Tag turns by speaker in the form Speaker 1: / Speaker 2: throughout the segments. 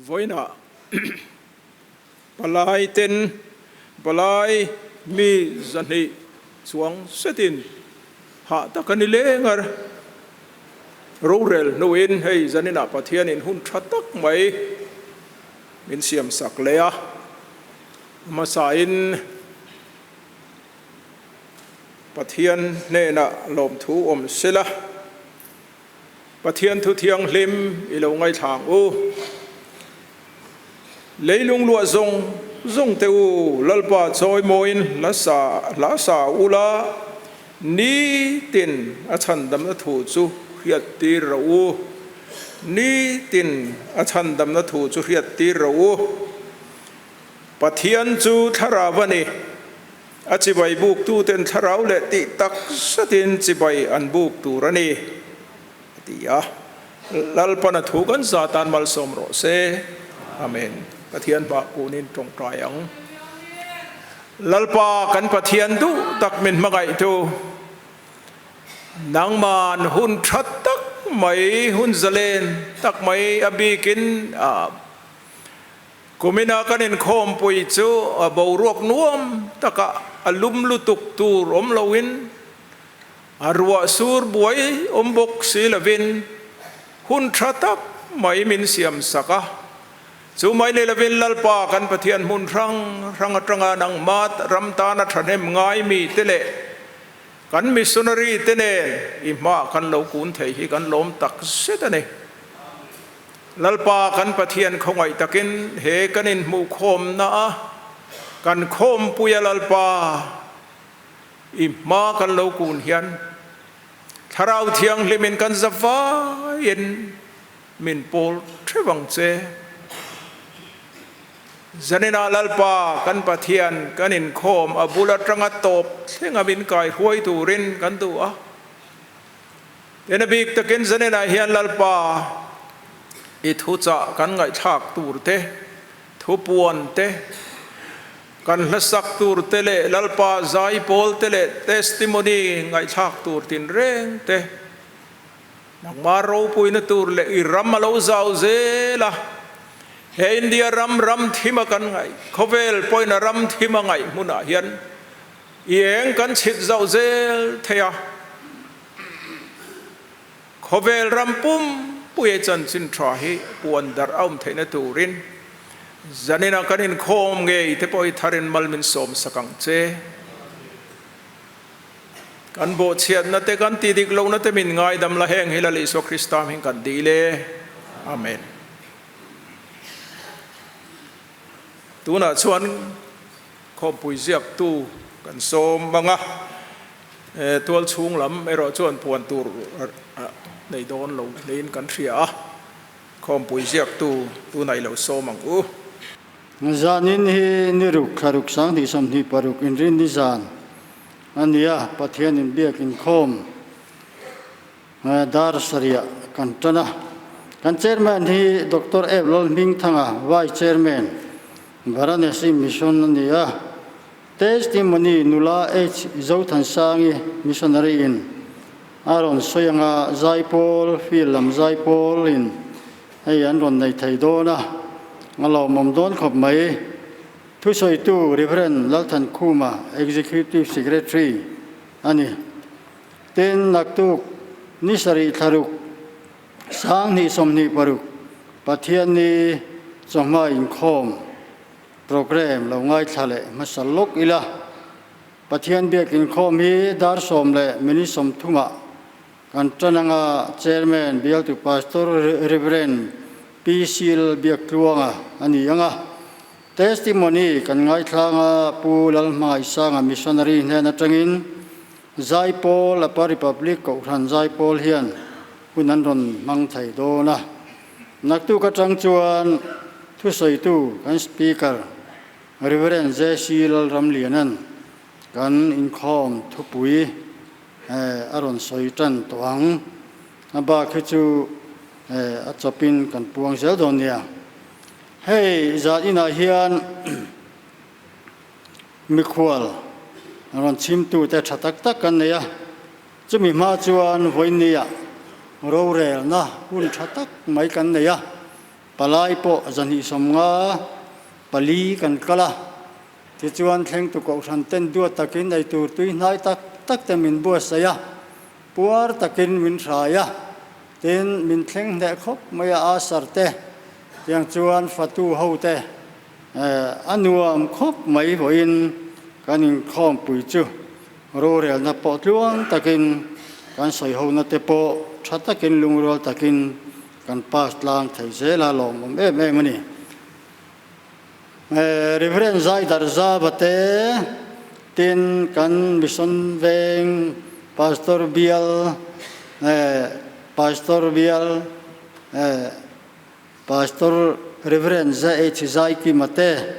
Speaker 1: Vawiinah palai ten palai mi 200 chuang setin hah tak a ni leng a, rorel hnuin hei zaninah Pathianin hun tha tak mai min siamsak leh a, hmasain Pathian hnenah lawmthu awm sela, Pathian thu thianghlim i lo ngaithla ang u. Leilung luah zawng zawng te u, Lalpa chawimawiin hla sa hla sa ula, nitin a chhandamna thu chu hriattir rawh u. Nitin a chhandamna thu chu hriattir rawh u. Pathian chu thlarau a ni. A chibai buktuten thlarau leh tih tak zetin chibai an buk tur a ni, a ti a. Lalpana thu kan za tan malsawm rawh se. Amen. Pathian hmah kunin tawngtai ang. Lalpa kan Pathian duh tak min hmangaihtu, nangman hun tha tak mai, hun zalen tak mai a bikin a. Kumina kan inkhawmpui chu boruak nuam takah a lum lutuk tur awm loin, a ruah sur buai awm bawk si lovin hun tha tak mai min siam sak a. Chu mai ni lovin Lalpa kan Pathian hmun hrang hrang atanga nangmah ram tana thahnem ngai mite leh kan missionary te nen i hmaah kan lo kun thei hi kan lawm tak zet a ni. Lalpa kan Pathian khawngaih takin he kan inhmuhkhawmna a kan khawmpuia Lalpa i hma kan lo kun hian Thlarau Thianghlimin kan za vaiin min pawl theuh ang che. Zaninah Lalpa kan Pathian kan inkhawm a bul atanga tawp thlenga min kaihruai turin kan duh a. Ena bik takin zaninah hian Lalpa i thuchah kan ngaihthlak tur te, thupuan te, kan hlasak tur te leh Lalpa zaipawl te leh testimony ngaihthlak tur tinreng te, nangmah ropuina tur leh i ram a lo zau zel a, he India ram ram thima kan ngaih, khawvel pawhin a ram thima ngaih hmunah hian I eng kan chhit zauh zel thei a, khawvel ram pum puia chanchin tha hi puan darh a awm theihna turin zanina kan inkhawm ngei te pawh hi tharin mal min sawm sak ang che. Kan bawhchhiatna te kan ti dik lohna te min ngaidam la heng hi Lal Isua Krista hming kan dil e. Amen. Tunah chuan Khawmpui ziaktu kan sawm mang a, tual chhung lam erawh chuan puan tur nei dawn lo hlein kan hria a, khawmpui ziaktu tunah i lo sawm ang u.
Speaker 2: Zanin hi ni ruk thla ruk 2026 inrin ni zan a ni a, Pathian inbiak inkhawm dar sarih kan tan a. Kan Chairman hi Doctor Ep Lalhmingthanga, Vice Chairman, Varanasi Mission a ni a. Testimony nula H Zothansangi Missionary in a rawn sawi anga Zaipawl field lam Zaipawl in hei an rawn nei thei dawn a, a lawmawm dawn khawp mai. Thusawitu Rev Lalthankhuma, Executive Secretary a ni. Tin, naktuk ni sarih thlaruk 2026 Pathianni chawhma inkhawm program lo ngaithla leh hmasa lawk ila. Pathian biak inkhawm hi dar sawm leh minute sawmthumah kan tan anga Chairman Bialtu Pastor Rev. Pi Sil Biaktluanga a ni ang a. Testimony kan ngaithla anga Pu Lalhmangaihsanga Missionary hnen atangin Zaipawl Apa Republic Kohhran Zaipawl hian hun an rawn hmang thei dawn a. Naktuk atang chuan thusawitu kan Speaker Rev. JC Lalramlianan kan inkhawm thupui a rawn sawi tan tawh ang. A bak hi chu a chawpin kan puang zel dawn nia. Hei zan inah hian mikhual rawn chhimtute tha tak tak kan nei a, chumi hma chuan vawinia rorelna hun tha tak mai kan nei a. Palai pawh 254 kan kal a. Tichuan thlengtu kohhran ten duat takin eitur tui hnai tak tak te min buatsaih a, puar takin min hrai a, tin min thleng hneh khawp mai a Asar te tiang chuan fatu ho te a nuam khawp mai vawiin kan inkhawmpui chu rorelna pawh tluang takin kan sawihona te pawh tha takin lungrual takin kan pass tlang thei zel a lawmawm em em a ni. Reverend Zaidar Zava te, tin kan Mission Veng Pastor Bial, Pastor Bial, Pastor Reverend ZH Zaikima te,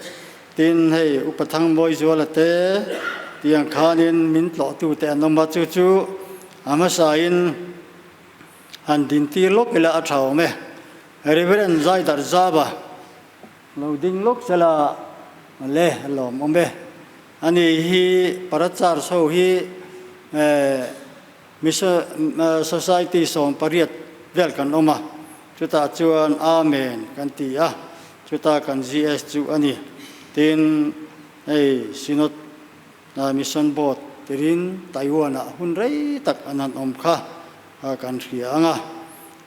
Speaker 2: tin hei Upa Thangmawizuala te tiang khanin min tlawhtute an awm a, chu chu a hmasain han dintir lawk ila a tha awm e. Reverend Zaidar Zava Lo ding lawk se la le a lawm awm e. Ani hi Parachar ho hi Society 18 vel kan awm a, chutah chuan Amen kan ti a, chuta kan GS chu a ni. Tin, hei Synod Mission Board tirin Taiwan-ah hun rei tak an han awm kha kan hria ang a.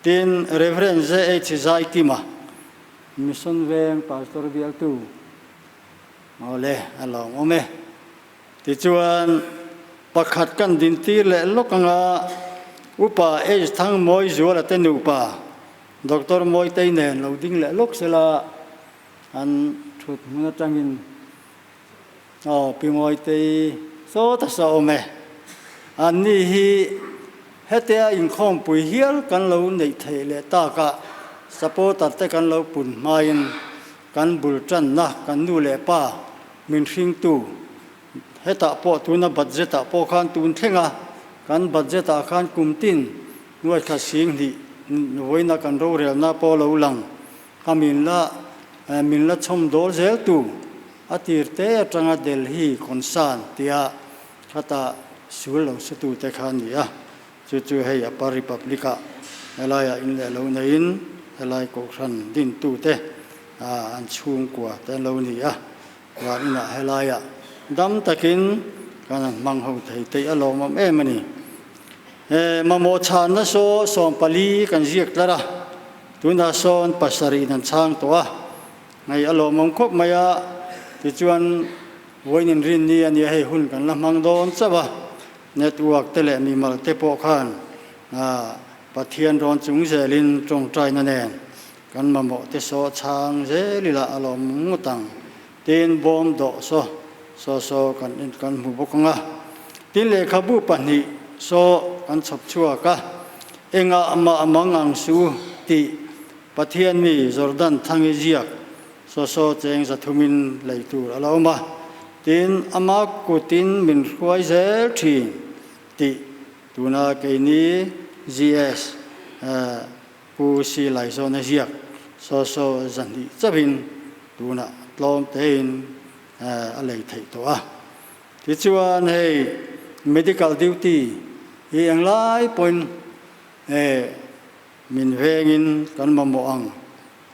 Speaker 2: Tin, Rev. JH Zaikima Mission Veng Pastor bialtu Awle a lawm awm e. Tichuan pakhat kan din tir leh lawk anga Upa H Thangmawi Zuala te nupa Doctor Mawitei nen lo ding leh lawk sela an thut hmun atangin Aw Pi Mawitei saw ta sa awm e. Anni hi hetia inkhawmpui hial kan lo neih theih leh takah supporter te kan lo pun hmain kan bul tanna kan nu leh pa min hringtu hetah pawh tuna budget ah pawh khan tun thleng a kan budget ah khan kum tin nuaithla 2000 vawiina kan rorelna pawh lo lang Ka min la min la chhawm dawl zel tu a tir te atanga Delhi concern tia khata sul lo se tu te kha a ni a, chu chu hei Upper Republic ah helaiah in leh lo neiin helai kohhran din tu te an chhungkua te an lo ni a, van inah helaiah dam takin kan han hmang ho thei teih a lawmawm em a ni. Mamawh chhanna saw 14 kan ziak tlar a. Tunah sawn 7 an chhang tawh a, ngaih a lawmawm khawp mai a, tichuan vawiin inrinni a nia hei hun kan la hmang dawn chauh a, network te leh mimal te pawh khan Pathian rawn chung zelin tawngtaina nen kan mamawh te saw chhang zel ila a lawmawm ngawt ang tiin bawm dawh saw saw saw kan kan hmu bawk ang a, tin lehkhabu pahnih saw kan chhawp chhuak a. Engah mah mang ang su tih Pathian mi Jordan Thangi ziak saw saw cheng 300-in lei tur a lo awm a, tin ama kutin min hruai zel thin tih tuna keini GS Pu Si Laizawna ziak saw saw 200 chauhin tunah tlawm tein a lei theih tawh a. Tichuan hei medical duty hi englai pawhin min vengin kan mamawh ang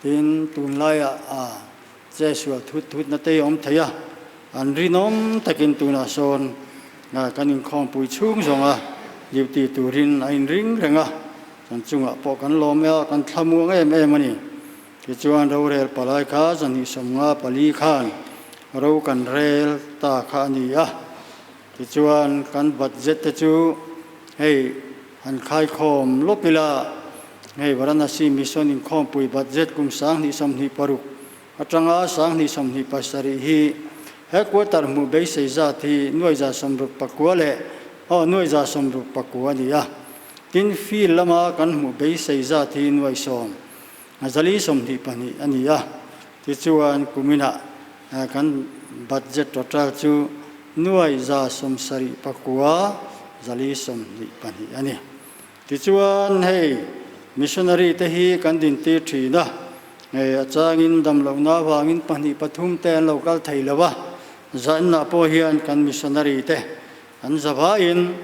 Speaker 2: tin tunlaiah a che sual thut thutna te awm thei a, an rinawm takin tunah sawn kan inkhawmpui chhung zawnga duty turin a inring reng a, kan chungah pawh kan lawm e a, kan thlamuang em em a ni. Tichuan rorel palai kha 254 khan ro kan rel ta kha a ni a. Tichuan kan budget te chu hei han khaikhawm lawk ila, hei Varanasi Mission inkhawmpui budget kum 2026 atanga 2027 hi headquarter hmuh beisei zat hi nuai 69 leh aw nuai 69 a ni a. Tin field lama kan hmuh beisei zat hi nuai 10 422 a ni a, tichuan kuminah kan budget total chu nuai 79 422 a ni. Tichuan hei missionary te hi kan dintir thin a, hei a changin damlohna avangin pahnih pathum te an lo kal thei lo a, zainah pawh hian kan missionary te an zavaiin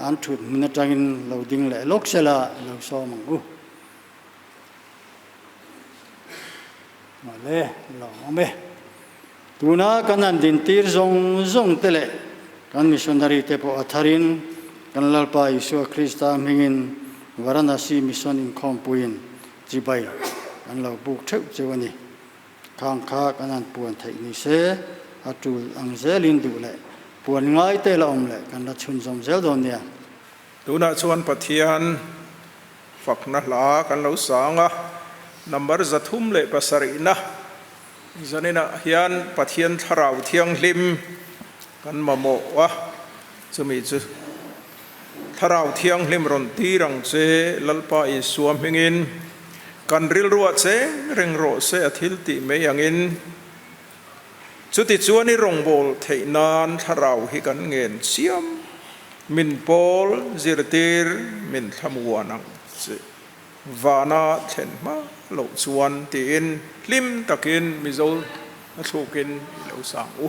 Speaker 2: an thut hmun atangin lo ding leh lawk sela lo sawm ang u. Mawle, lawm awm e. Tuna kan han dintir zawng zawng te leh kan missionary te pawh a tharin kan Lalpa Isua Krista hmingin Varanasi Mission inkhawmpuiin chibai an lo buk theuh cheu a ni. Khang kha kan han puan theih ni se, a tul ang zelin duh leh puan ngai te la awm leh kan la chhunzawm zel dawn nia.
Speaker 1: Tunah chuan Pathian fakna hla kan lo sang a, number 307 na zaninah hian Pathian Thlarau Thianghlim kan mamawh a, chumi chu Thlarau Thianghlim rawn tir ang che, Lalpa Isua hmingin kan rilruah cheng reng rawh se a thil tih mai angin. Chutichuan i rawngbâwl theih nân Thlarau hi kan ngen chiam, min pâwl zirtîr min thlamuan ang che. Vana thlen hma loh chuan tiin hlim takin Mizo a thlukin i lo sang u.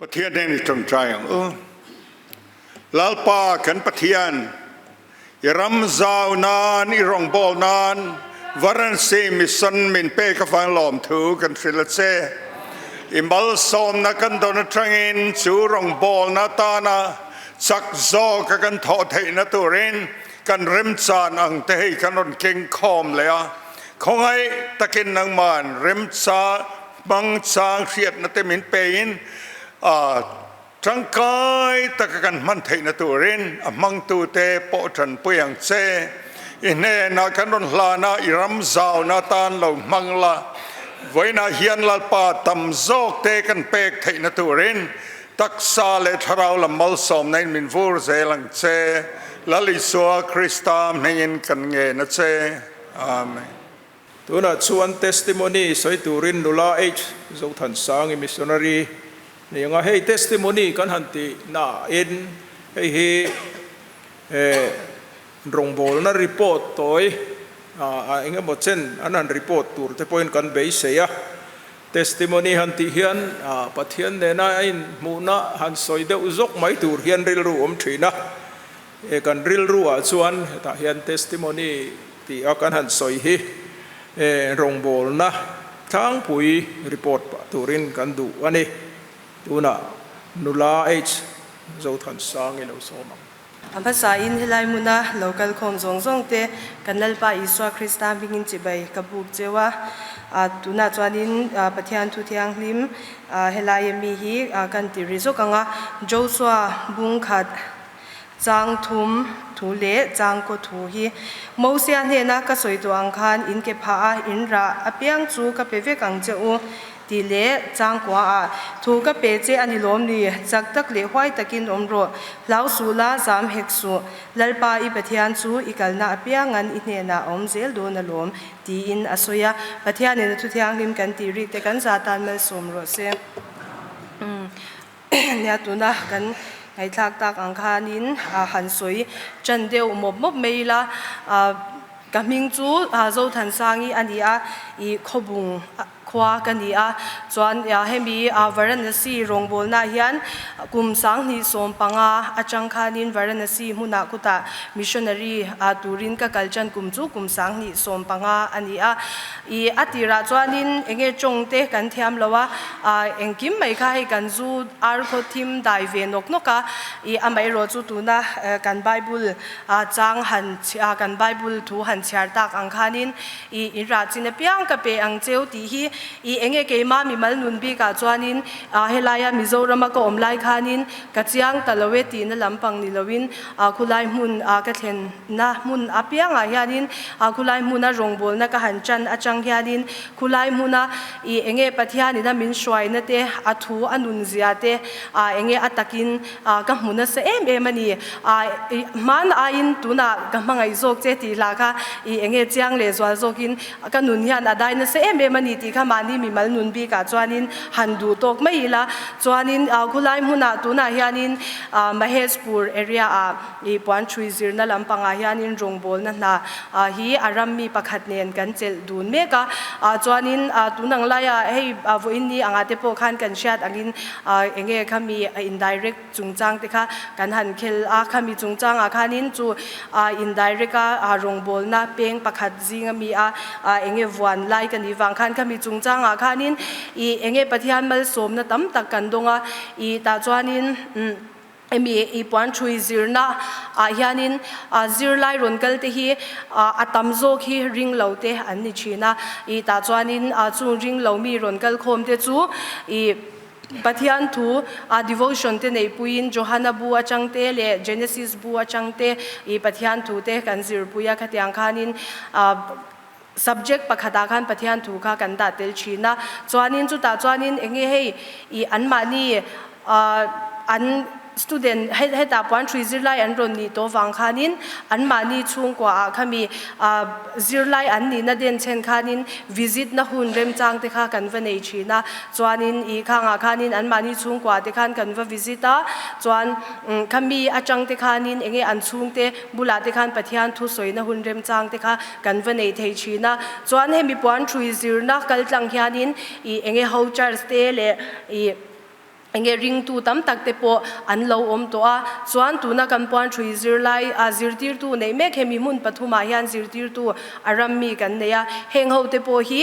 Speaker 3: Pathian nen i tawngtai ang u. Lalpa kan Pathian, i ram zau nan, i rawngbawl nan, Varanasi Mission min pek avang lawmthu kan hrilh a che. I malsawmna kan dawn atangin chu rawngbawlna atana chak zawka kan thawh theihna turin kan remchan ang te hei kan rawn keng khawm leh a. Khawngaih takin nangman remcha hmangchang hriatna te min pein a tangkai taka kan hman theihna turin a hmangtute pawh tanpui ang che. I hnenah kan rawn hlan a, i ram zauna atan lo hmang la. Vawiinah hian Lalpa tam zawk te kan pek theihna turin taksa leh thlarau lam malsawmna in min vur zel ang che. Lal Isua Krista hmingin kan ngen a che. Amen.
Speaker 1: Tunah chuan testimony sawi turin nula H. Zothansangi missionary ni anga hei testimony kan han tih nain hei hi rawngbawlna report tawi a eng emaw chen an han report tur te pawhin kan beisei a. Testimony han tih hian Pathian nena a inhmuhna han sawi deuh zawk mai tur hian rilru awm thin a. He kan rilru ah chuan hetah hian testimony tih a kan han sawi hi rawngbawlna tlangpui report pah turin kan duh a ni. Tunah nula H. Zothansangi lo sawm ang.
Speaker 4: A hmasain helai hmuna lo kal khawm zawng zawng te kan Lalpa Isua Krista hmingin chibai ka buk cheu a. Tunah chuanin Pathian Thu Thianghlim helai ami hi kan ti ri zawk ang a. Josua bung khat Chang thum thu leh chang kaw thu hi Mosia hnena ka sawi tawh ang khan in ke phah a, in rah apiang chu ka pe vek ang che u. Tih leh changkua ah thu ka pe che a ni lawm ni? Chak tak leh huai takin awm rawh. Hlau suh la, zam hek suh. Lalpa i Pathian chu i kalna apiangan i hnenah a awm zel dawn alawm, tiin a sawi a. Pathianin a thu thianghlim kan tih rik te kan za tan malsawm rawh se. Nia tuna kan ngaihthlak tak ang khanin han sawi tan deuh mawp mawp mai ila. Ka hming chu Zothansangi a ni a, i khawbung khua ka ni a. Chuan hemi Varanasi rawngbawlnaah hian kum 2015 atang khanin Varanasi hmunah khutah missionary turin ka kal tan kum chu kum 2015 a ni a. I a tirah chuanin enge tawng te kan thiam lo a, engkim mai kha hei kan zu ar khaw thim dai ve nawk nawk a. I amaherawh chu tuna kan Bible chang han kan Bible thu han chhiar tak ang khanin i in rah chin apiang ka pe ang cheu tih hi i enge keima mimal nun bikah chuanin helaia Mizorama ka awm lai khanin ka chiang ta lo e tihna lampang ni loin khulai hmun ka thlenna hmun apiangah hianin khulai hmuna rawngbawlna ka han chan atang hianin khulai hmuna i enge Pathianina min hruaina te a thu a nun zia te enge a takin Ka hmu nasa em em a ni. Hman aiin tunah ka hmangaih zawk che tih hla kha i enge chiang leh zual zawkin ka nun hian a dai nasa em em a ni tih kha mahni mimal nun bikah chuanin han duh tawk mai ila. Chuanin khulai hmunah tunah hianin Maheshpur area ah i puan ṭhui zirna lampangah hianin rawngbawlna hna hi a rammi pakhat nen kan chelh dun mek a. Chuanin tunang laiah hei vawiin ni angah te pawh khan kan hriat angin Enge khami indirect chungchang te kha kan han khel a, khami chungchangah khanin chu indirect a rawngbawlna peng pakhat zinga mi a enge vuan lai ka nih vang khan khami chungchangah khanin i enge Pathian malsawmna tam tak kan dawng a, i tah chuanin Hemi i puan thui zirna ah hianin zirlai rawn kal te hi a tam zawk hi ring lo te an ni thin a, i tah chuanin chung ring lo mi rawn kal khawm te chu i Pathian thu devotion te neih puiin Johana bu atang te leh Genesis bu atang te i Pathian thu te kan zirpui a, khatiang khanin Subject pakhatah khan Pathian thu kha kan dah tel thin a, chuanin chutah chuanin eng nge hei ih anmahni an student hetah puan hrui zirlai an rawn nih tawh vang khanin anmahni chhungkuaah khami zirlai an nihna den chhen khanin visit na hun remchang te kha kan va nei thin a, chuanin ih khangah khanin anmahni chhungkuaah te khan kan va visit a, chuan khami atang te khanin eng nge an chhungte bulah te khan Pathian thu sawina hun remchang te kha kan va nei thei thin a, chuan hemi puan thui zirna kal tlang hianin ih enge ho church te leh ih enge ringtu tam tak te pawh an lo awm tawh a, chuan tuna kan puan thui zirlai ah zirtirtu neih mek hemi hmun pathumah hian zirtirtu a ram mi kan nei a, heng ho te pawh hi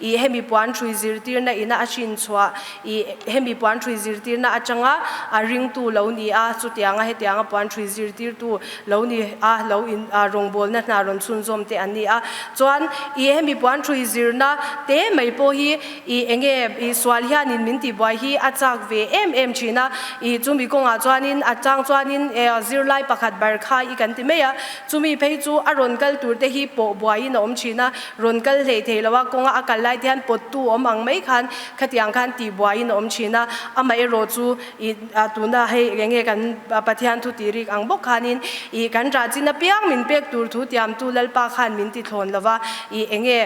Speaker 4: ih hemi puan thui zirtirna ina a hrin chhuah ih hemi puan thui zirtirna atanga a ringtu lo ni a, chutianga hetianga puan thui zirtirtu lo ni a, lo in a rawngbawlna hna rawn chhunzawm te an ni a. Chuan i hemi puan thui zirna te mai pawh hi i enge i sual hianin min tihbuai hi a chak ve em em thin a. I chumi kawngah chuanin a chang chuanin zirlai pakhat bar kha i kan ti mai a. Chumi phei chu a rawn kal tur te hi pawh buaiin a awm thin a, rawn kal hlei thei lo a, kawnga a kal lai te hian pawttu awm ang mai khan khatiang khan tihbuaiin a awm thin a. Amaherawh chu i Tuna hei eng nge kan Pathian thu tih rik ang bawk khanin ih kan rah chin apiang min pek tur thu tiamtu Lalpa khan min ti thlawn lo va, ih eng nge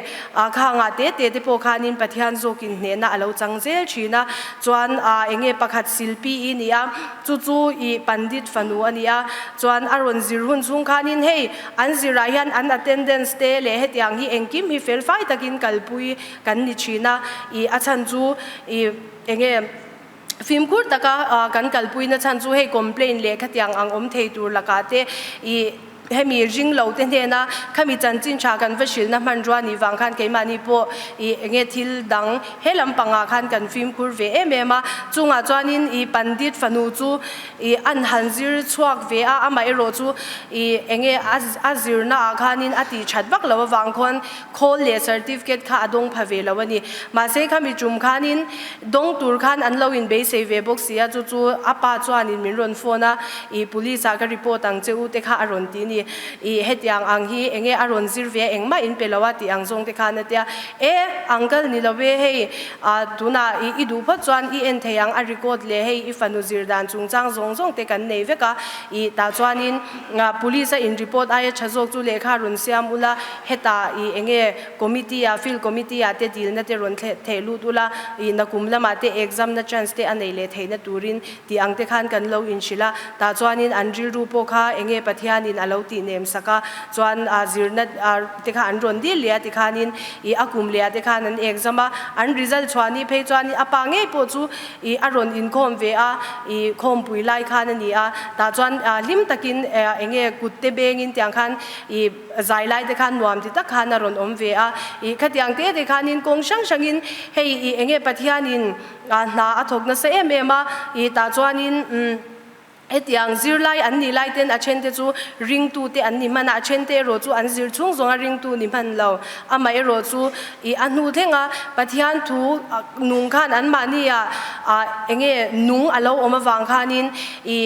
Speaker 4: khangah te te te pawh khanin Pathian zawkin hnehna a lo chang zel thin a, chuan eng nge pakhat silpi i ni a, chu chu ih Pandit fanu a ni a, chuan a rawn zir hun chhung khanin hei an zirah hian an attendance te leh hetiang hi engkim hi felfai takin kalpui kan ni thin a, ih a chhan chu ih eng nge. Fimkhur taka kan kalpuina chhan chu hei complain leh khatiang ang awm thei tur lakah te ih hemi ring lo te hnena khami chanchin tha kan va hrilhna hmanrua nih vang khan keimahni pawh ih enge thil dang he lampangah khan kan fimkhur ve em em a. Chungah chuanin ih pandit fanu chu ih an han zir chhuak ve a, amaherawh chu ih enge a zirna ah khanin a tih that vak lo avang khawn khawl leh certificate kha a dawng pha ve lo a ni. Mahse khami tum khanin Dawng tur khan an lo inbeisei ve bawk si a, chu chu a pa chuanin min rawn phone a, ih police ah ka report ang che u te kha a rawn ti a ni. mi? I hetiang ang hi enge a rawn zir ve a engmah in pe lo a tih ang zawng te khan a tia. E uncle ni lo e hei tunah i duh phawt chuan i en thei ang a record leh hei i fanu zir dan chungchang zawng zawng te kan nei vek a i tah chuanin police a in report aia tha zawk chu lehkha rawn siam ula hetah i enge committee ah field committee ah te dilna te rawn theh lut ula i nakum lamah te exam na chance te a nei leh theihna turin Tih ang te khan kan lo inhrilh a, tah chuanin an rilru pawh kha enge Pathianin a lo tih nem sak a, chuan zirna te kha an rawn dil leh a tikhanin ih a kum leh ah te khan an exam a, an result chhuah ni phei chuan a pa ngei pawh chu ih a rawn inkhawm ve a, ih khawmpui lai khan a ni a, tah chuan hlim takin enge kut te bengin tiang khan ih zai lai te khan nuam ti tak khan a rawn awm ve a, ih khatiang te te khanin kawng hrang hrangin hei ih enge Pathianin Hna a thawk nasa em em a, i tah chuanin umm hetiang zirlai an nih lai ten a then te chu ringtu te an ni hman a, a then te erawh chu an zir chhung zawnga ringtu ni hman lo. Amah erawh chu i a hnu thleng a, Pathian thu nung khan anmahni ah ah enge nung a lo awm avang khanin i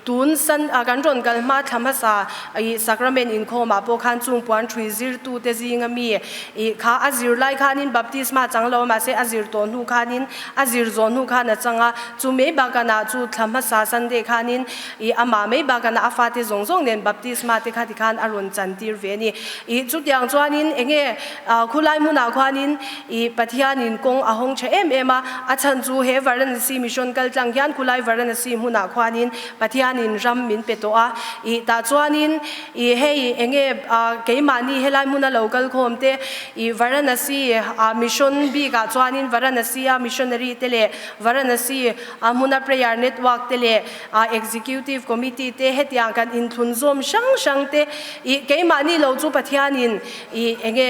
Speaker 4: Tun san a kan rawn kal hma thla hmasa i Sacrament inkhawm ah pawh khan chung puan thui zirtu te zinga mi i kha a zir lai khanin baptisma chang lo a mahse a zir tawh hnu khanin a zir zawh hnu khan a chang a, chu mai bakanah chu thla hmasa Sunday khanin i amah mai bakanah a fate zawng zawng nen baptisma te kha tikhan a rawn chan tir ve a ni. I chutiang chuanin enge khulai hmunah khuanin I Pathianin kawng a hawng tha em em a, a chhan chu he Varanasi Mission kal tlang hian khulai Varanasi hmunah khuanin Pathianin ram min pe tawh a. I tah chuanin i hei enge keimahni helai hmuna lo kal khawm te i Varanasi Mission bikah chuanin Varanasi a missionary te leh Varanasi a hmuna prayer network te leh executive committee te hetiang kan inthlun zawm hrang hrang te i keimahni lo chu Pathianin i enge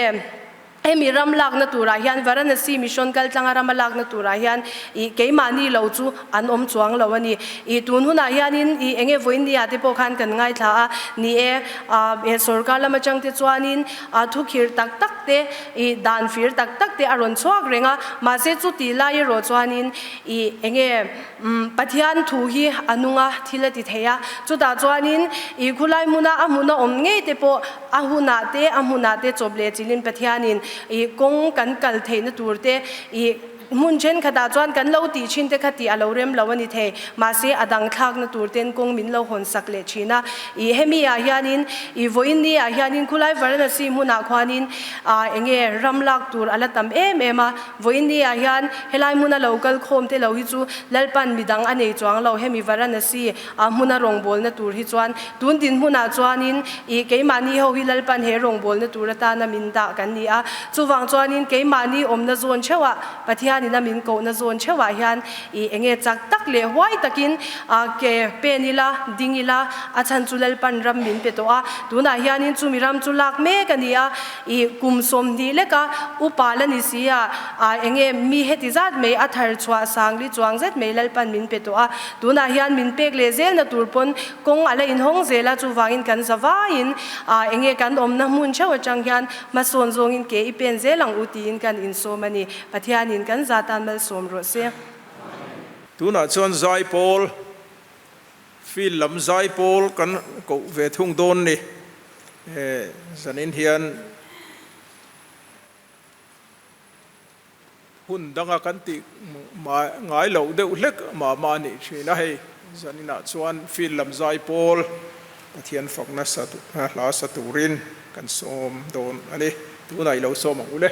Speaker 4: Hemi ram lakna turah hian Varanasi Mission kaltlanga rama lakna turah hian ih keimahni lo chu an awm chuang lo a ni. Ih tun hunah hianin ih enge vawinia te pawh khan kan ngaithla a, ni e, ah he sorkar lam atang te chuanin ah thukhir tak tak te ih dan fir tak tak te a rawn chhuak reng a, mahse chuti lai erawh chuanin ih enge Umm Pathian thu hi a nung a, thil a ti thei a. Chutah chuanin i khulai hmuna a hmun a awm ngei te pawh a hunah te a hmunah te chawp leh chilhin Pathianin i kawng kan kal theihna tur te i hmun thenkhatah chuan kan lo tih thin te kha tih a lo rem lo a ni thei. Mahse a dang thlakna tur ten kawng min lo hawn sak leh thin a. I hemi ah hianin i vawiin ni ah hianin khulai Varanasi hmunah khuanin ah enge ram lak tur a la tam em em a. Vawiin ni ah hian helai hmuna lo kal khawm te lo hi chu Lalpan midang a nei chuang lo, hemi Varanasi ah hmuna rawngbawlna tur hi chuan tun dinhmunah chuanin ih keimahni ho hi Lalpan he rawngbawlna tur atana min dah kan ni a, chuvang chuanin keimahni awmna zawn theuhah Pathianin a min kohna zawn theuhah hian ih enge chak tak leh huai takin ah ke pen ila ding ila a chhan chu Lalpan ram min pe tawh a, tunah hianin chumi ram chu lak mek a ni a. I kum 20 leka upa la ni si a, a enge mi heti zat mai a thar chhuah sang li chuang zet mai Lalpan min pe tawh a, tunah hian min pek leh zelna tur pawn kawng a la inhawng zel a, chuvangin kan za vaiin a enge kan awmna hmun theuh atang hian hmasawn zawngin ke i pen zel ang u tiin kan insawm a ni. Pathianin kan za tan malsawm rawh se.
Speaker 1: Tunah chuan Zaipawl Field lam zaipawl kan koh ve thung dawn ni. Zanin hian hun danga kan tih ngai loh deuh hlek mah mah a nih thin a, hei zaninah chuan field lam zaipawl Pathian fakna hla sa turin kan sawm dawn a ni. Tunah i lo sawm ang u le.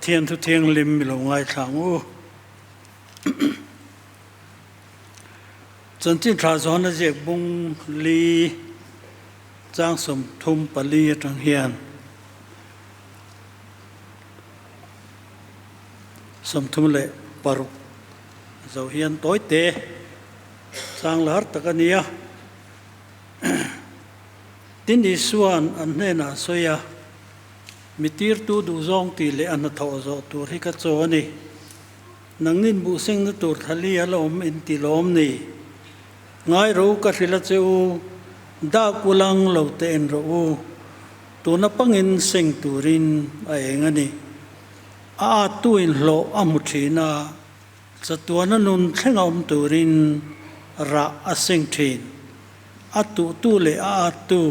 Speaker 5: Pathian thu thianghlim i lo ngaithla ang u. Chanchin tha zawn a ziak bung li chang 34 atang hian 36 zo hian tawi te chang lar tak a nia. Tin Isua'n an hnenah a sawi a, Mi tirtu duhzawng tih leh a hnathawh zawh tur hi ka chaw a ni. Nangnin buhsengna tur thali a la awm in ti lawm ni? Ngai ro ka hrilh a che u, dak ulang lo te en rawh u. Tuna pangin seng turin a eng a ni. A attu inhlawh a hmu thin a, chatuana nun thleng a awm turin rah a seng thin. A tuhtu leh a attu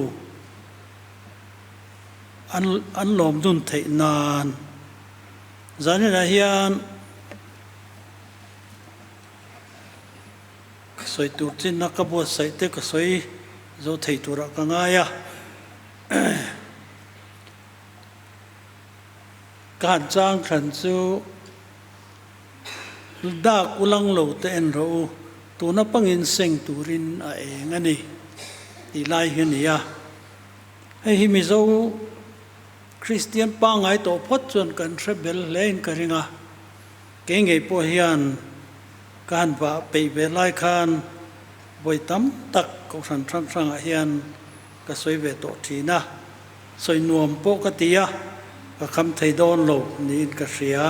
Speaker 5: an an lawm dun theih nan. Zaninah hian ka sawi tur chinna ka buatsaih te ka sawi zo thei turah ka ngai a. Ka han chang thlan chu dak ulang lo te en rawh u, tuna pangin seng turin a eng a ni tih lai hi a ni a. Hei hi Mizo Kristian pangngai tawh phawt chuan kan hre bel hle in ka ring a, kei ngei pawh hian ka han vah peih ve lai khan vawi tam tak Kohhran hrang hrangah hian ka sawi ve tawh thin a, sawi nuam pawh ka ti a, ka kham thei dawn lo niin ka hria.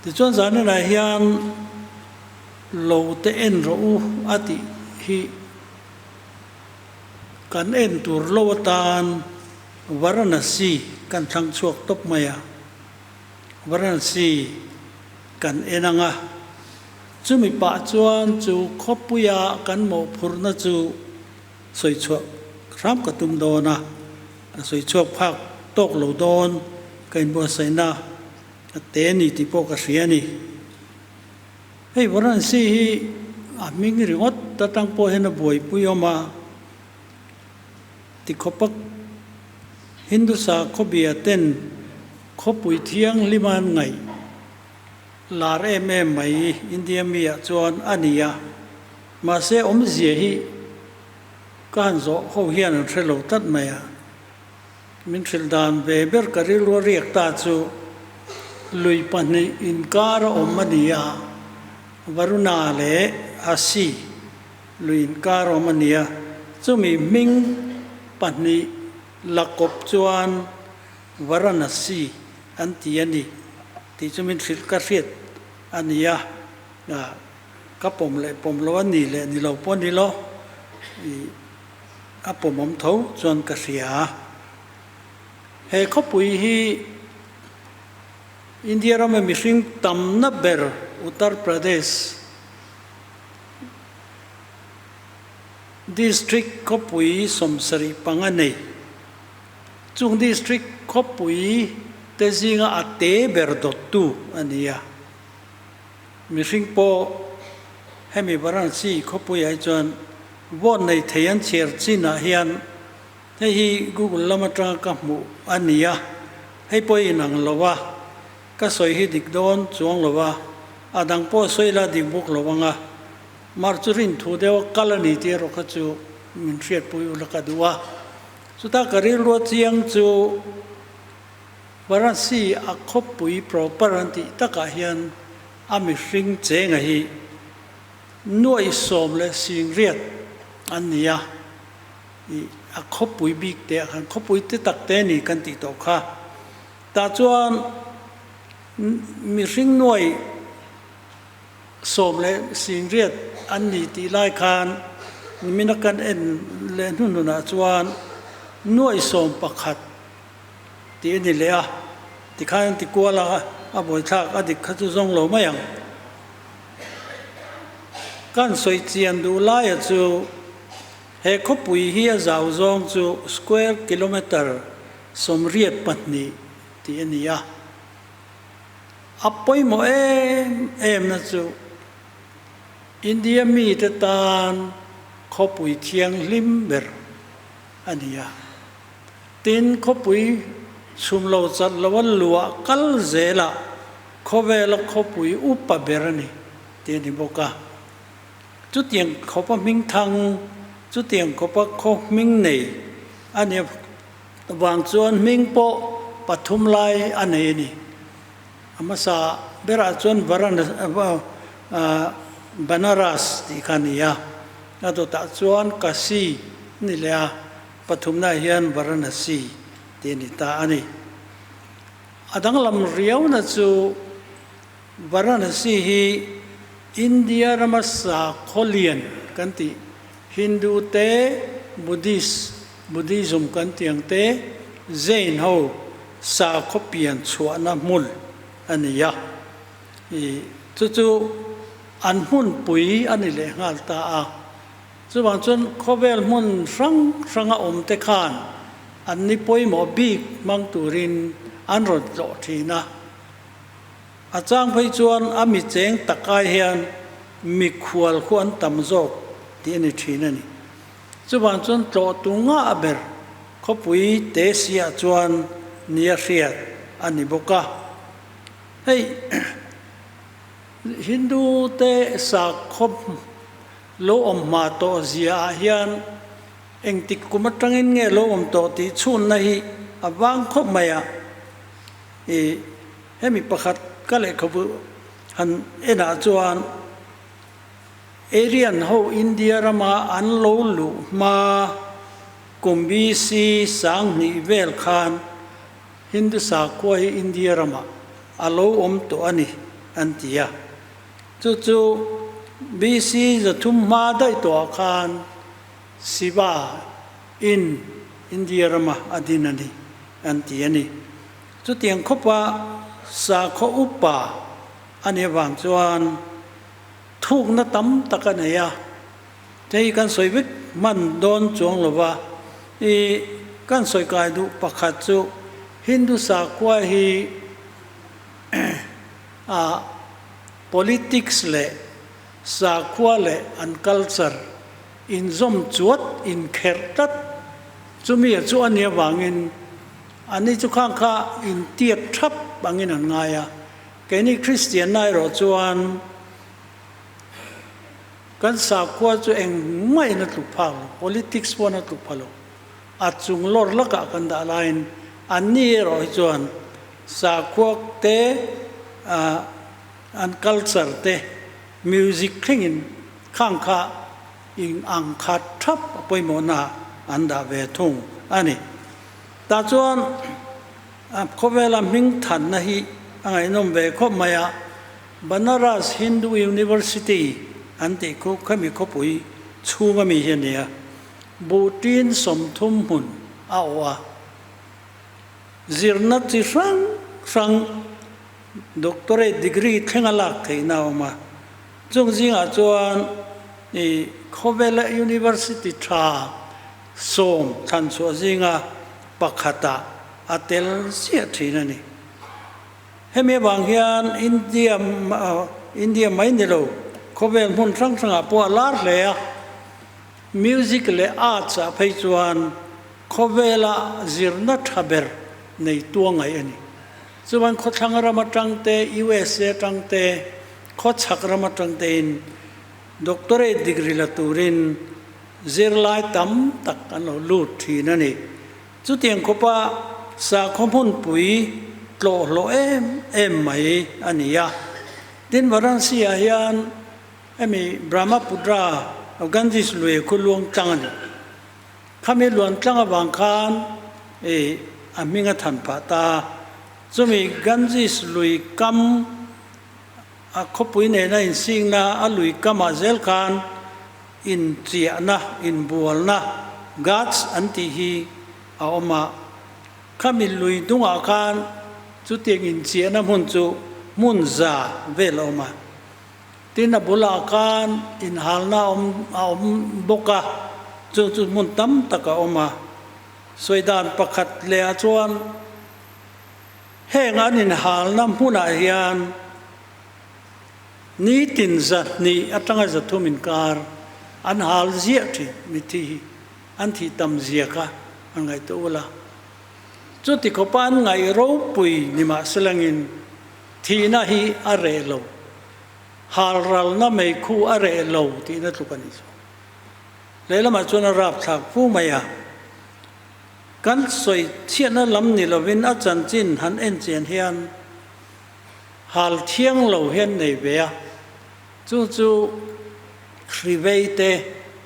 Speaker 5: Tichuan zaninah hian lo te en rawh u a tih hi. Kan en tur lo atan Varanasi kan thlang chhuak tawp mai a, Varanasi kan en ang a, chumi pah chuan chu khawpuia kan mawhphurhna chu sawi chhuah hram ka tum dawn a, a sawi chhuak phak tawk lo dawn ka inbuatsaihna a te ni tih pawh ka hria a ni. Hei Varanasi hi a hming ringawt atang pawh hian a buaipui awm a, tikhawpa Hindu sakhawbia ten khawpui thianghlim an ngaih lar em em mai India mi ah chuan a ni a, mahse awmzia hi ka han zawh ho hian an hre lo tlat mai a. Min hrilh dan ve ber ka rilru a riak ta chu lui pahnih inkar a awm a ni a, Varuna leh Asi lui inkar a awm a ni a, chumi hming pahnih la kawp chuan Varanasi an ti a ni tih chu min hrilh ka hriat a ni a, ka pawm leh pawm lo a ni leh ni lo pawh a ni lo. A pawmawm tho chuan ka hria. He khawpui hi India rama mihring tamna ber Uttar Pradesh district khawpui 75 nei. Chung district khawpui te zinga a te ber dawttu a ni a. Mihring pawh hemi Varanasi khawpuiah hi chuan vote nei thei an chhiar chinah hian hei hi Google lam atanga ka hmuh a ni a, hei pawh i inang lo a, ka sawi hi dik dawn chuang lo a, a dang pawh sawi la dik bawk lo ang a, mar chu rin thu deuh a kal a ni tih erawh kha chu min hriatpui ula ka duh a, chutah ka rilru a chiang chu. Varanasi a khawpui proper an tih takah hian a mihring chenga hi nuaih 18 an ni a, ih a khawpui bik te ah khan khawpui te tak te ni kan tih tawh kha. Tah chuan mihring nuaih 18 an ni tih lai khan nimina kan en leh hnuhnunah chuan nuaih 11 Tih a ni leh a, tikhan an ti kual a, a buaithlak a dik kha chu zawng lo mai ang. Kan sawi chian duh laia chu he khawpui hi a zau zawng chu square kilometre 82 tih a ni a. A pawimawh em em na chu India mite tan khawpui thianghlim ber a ni a. Tin, khawpui Chhum lo chat lo a luah kal zelah khawvela khawpui upa ber a ni tih a ni bawk a. Chutiang khawpa hming thang, chutiang khawpa khaw hming nei a nih avang chuan hming pawh pathum lai a nei a ni. A hmasa berah chuan Banaras tih kha a ni a, a dawtah chuan Kashi a ni leh a, pathumnaah hian Varanasi tih a ni ta a ni. A danglam riauna chu Varanasi hi India rama sakhaw lian kan tih Hindu te, Buddhist, Buddhism kan tih ang te, Jain ho sakhaw pian chhuahna hmun a ni a. Ih chu chu an hmunpui a ni leh nghal ta a. Chuvang chuan khawvel hmun hrang hranga awm te khan an ni pawimawh bik hmang turin an rawn tlawh thin a. A chang phei chuan a mi cheng takai hian mikhual khu an tam zawk tih a ni thin a ni. Chuvang chuan tlawh tu ngah ber khawpui te siah chuan nia hriat a ni bawk a. Hei Hindu te sakhaw lo awm hma tawh zia ah hian engtik kum atangin nge lo awm tawh tih chhunna hi a vang khawp mai a. I hemi pakhat ka lehkhabu han enah chuan Aryan ho India rama an lo luh hma kum BC 2000 vel khan Hindu sakhua hi India ramah a lo awm tawh a ni an ti a. Chu chu BC 300 hma daih tawhah khan Shiva in India rama a din a ni an ti a ni. Chutiang khawpa sakhaw upa a nih avang chuan thukna tam tak a nei a, hei kan sawi vek hman dawn chuang lo va, i kan sawi kai duh pakhat chu Hindu sakhua hi a politics leh sakhua leh an culture inzawm chuat inkherh tlat chumi a chu a nih avangin Ani chu khang kha intiat thap angin an ngai a, keini Kristianna erawh chuan kan sakhua chu engmah in a tluk phak lo, politics pawhin a tluk pha lo, a chung lawr lakah kan dah laiin anni erawh hi chuan sakhua te, an culture te, music thlengin khang kha in ang khat thap a pawimawhna an dah ve thung a ni. Tah chuan khawvela hming thanna hi a ngaihnawm ve khawp mai a, Banaras Hindu University an tih khu khami khawpui chhunga mi hi a ni a, buhtin 30 hmun a awh a, zirna chi hrang hrang doctorate degree thlenga lak theihna a awm a, chung zingah chuan i khawvela university tha 10 thlan chhuah zinga pakhatah a tel ziah thin a ni. Hemi avang hian India India mai ni lo, khawvel hmun hrang hrangah pawh a lar hle a. Music leh arts ah phei chuan khawvela zirna tha ber nei tua ngaih a ni. Chuan khawthlang ram atang te, USA atang te, khawchhak ram atang tein doctorate degree la turin Zirlai tam tak an lo lut thin a ni. Chutiang khawpa sakhaw hmunpui tlawh hlawh em em mai a ni a. Tin, Varanasi-ah hian hemi Brahmaputra Ganges lui khu luang tlang a ni. Khami luan tlang avang khan i a hming a than phah ta. Chumi Ganges lui kam A khawpui nena insingna a lui kamah zel khan inchiahna, inbualna, ghats an tih hi a awm a. Khami lui dungah khan chutiang inchiahna hmun chu hmun za vel a awm a. Tin, a bulah khan inhalna a awm a awm bawk a, chu chu hmun tam tak a awm a. Sawi dan pakhat lehah chuan. Heng an inhalna hmunah hian nitin 200 atanga 300 inkar an hal ziah thin mithi hi an thih tam zia kha an ngaihtuah ula. Chuti khawpa an ngaih ropui nimahselangin thihna hi a reh lo, halralna meikhu a reh lo tihna tluk a ni chu. Lehlamah chuan a rapthlak fu mai a. Kan sawi chhiatna lam ni lovin a chanchin han en chian hian hal thiang lo hian nei ve a, chu chu hrivei te,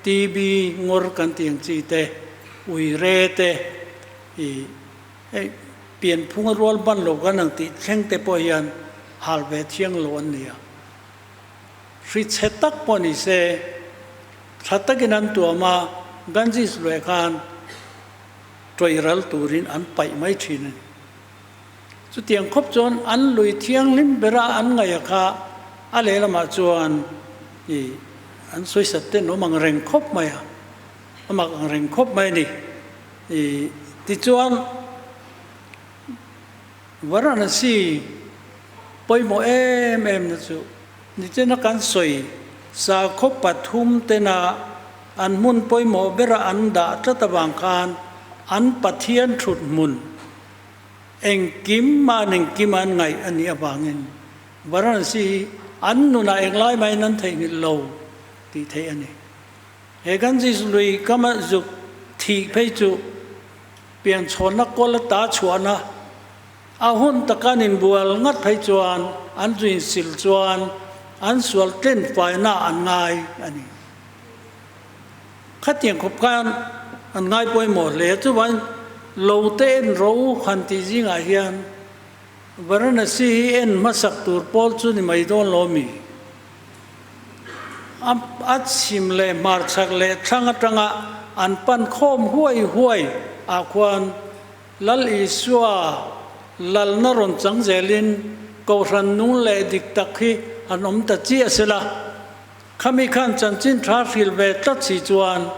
Speaker 5: TB ngawr kan tih ang chi te, uire te, ih hei pianphunga rual ban lo kan ang tih thleng te pawh hian hal ve thiang lo an ni a. Hri chhe tak pawh ni se, tha takin an tuam a, Ganges lueh khan tawih ral turin an paih mai thin a ni. Chutiang khawp chuan an lui thianghlim bera an ngaih a kha a lehlamah chuan ih an sawisat ten awm ang reng khawp mai a, a mak ang reng khawp mai a ni. Ih tichuan Varanasi pawimawh em em na chu nichina kan sawi sakhaw pathum tena an hmun pawimawh bera an dah tlat avang khan an Pathian thut hmun engkim an engkim an ngaih a nih avangin Varanasi hi an nunah englai mahin an theihnghilh lo tih theih a ni. He Ganges lui kama zuk thih phei chu Pianchhawnna kawl a ta chhuahna a hun taka an inbual ngat phei chuan an zu insil chuan an sual tlen faina an ngai a ni. Khatiang khawp khan an ngai pawimawh hle. Chuvangin lo te en ro han tih zingah hian Varanasi hi en hmasak tur pawl chu ni mai dawn lo mi? A chhim leh hmarchhak leh thlang atanga an pan khawm huai huai ah khuan Lal Isua lalna rawn chang zelin Kohhran nung leh dik tak hi an awm ta chiah se la. Khami khan chanchin tha hril ve tlat si chuan